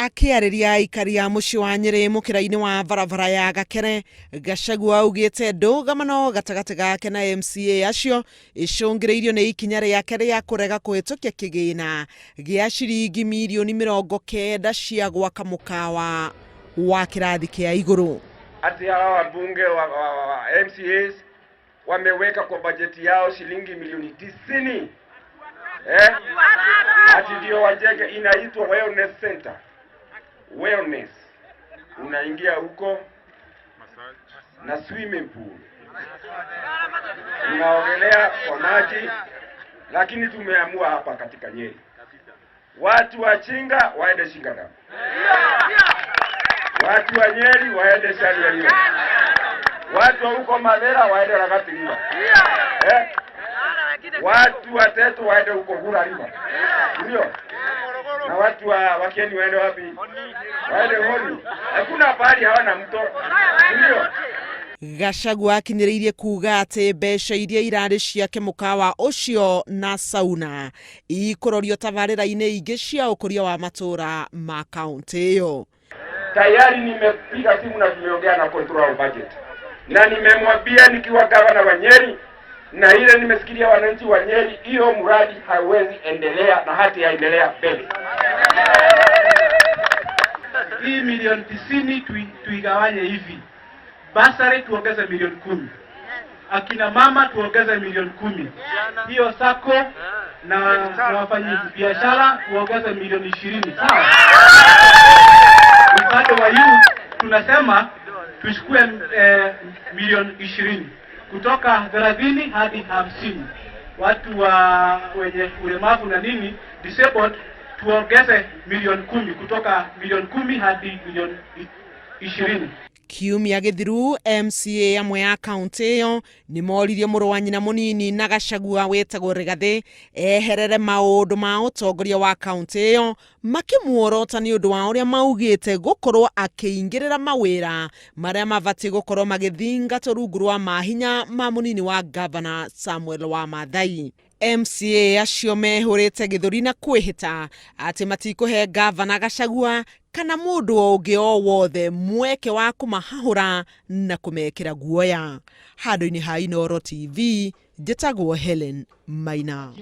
Akĩarĩria aikari a mũciĩ wa Nyĩrĩ mũkĩra-inĩ wa barabara ya Gakere, Gachagua augĩte ndũgamano gatagatĩ gake na MCA acio ĩcũngĩrĩirio nĩ ikinya rĩake rĩa kũrega kũhĩtũkia kĩgĩna gĩa ciringi mirioni 90 cia gwaka mũkawa wa kĩrathi kĩa igũrũ. Ati hawa wabunge wa MCAs wameweka kwa bajeti yao shilingi milioni 90, eh? Ati ndio wajenge, inaitwa wellness center. Wellness, unaingia huko na swimming pool, unaogelea kwa maji. Lakini tumeamua hapa katika Nyeri, watu wa Chinga waende Chinga Dam, watu wa Nyeri waende Sharia River, watu wa huko Mathira waende Ragati River, eh? Watu wa Tetu waende huko Gura River, ndio, na watu wa Wakieni waende wapi? Waende Honi. Hakuna pahali hawana mto, ndio. Gachagua akinyĩrĩirie kuga atĩ mbeca iria irarĩ ciake mũkawa ũcio na sauna ikũrorio tabarĩra-inĩ ingĩ cia ũkũria wa matũũra ma kaũntĩ ĩyo. Tayari nimepiga simu na tumeongea na controller of budget, na nimemwambia nikiwa gavana wa Nyeri, na ile nimesikilia wananchi wa Nyeri, hiyo mradi haiwezi endelea na hati yaendelea mbele. Hii milioni 90 tuigawanye hivi: bursary tuongeze milioni 10, akina mama tuongeze milioni 10, hiyo SACCO na wafanyi biashara tuongeze milioni 20, sawa? Upande wa youth tunasema tuchukue milioni 20 kutoka 30 hadi 50. Watu wa wenye ulemavu na nini, disabled, tuongeze milioni 10 kutoka milioni 10 hadi milioni 20. Kiumia gĩthiru, MCA amwe a kaũntĩ ĩyo nĩ moririe mũrũ wa nyina mũnini na Gachagua wĩtagwo Rigathĩ eherere maũndũ ma ũtongoria wa kaũntĩ ĩyo, makĩmuorota nĩ ũndũ wa ũrĩa maugĩte gũkorwo akĩingĩrĩra mawĩra marĩa mabatiĩ gũkorwo magĩthingatwo rungu rwa mahinya ma mũnini wa gavana Samuel Wamathai. MCA acio mehũrĩte gĩthũri na kwĩhĩta atĩ matikũhe gavana Gachagua kana mũndũ o ũngĩ o wothe mweke wa kũmahahũra na kũmekĩra guoya. Handũ-inĩ ha Inooro TV, njĩtagwo Helen Maina.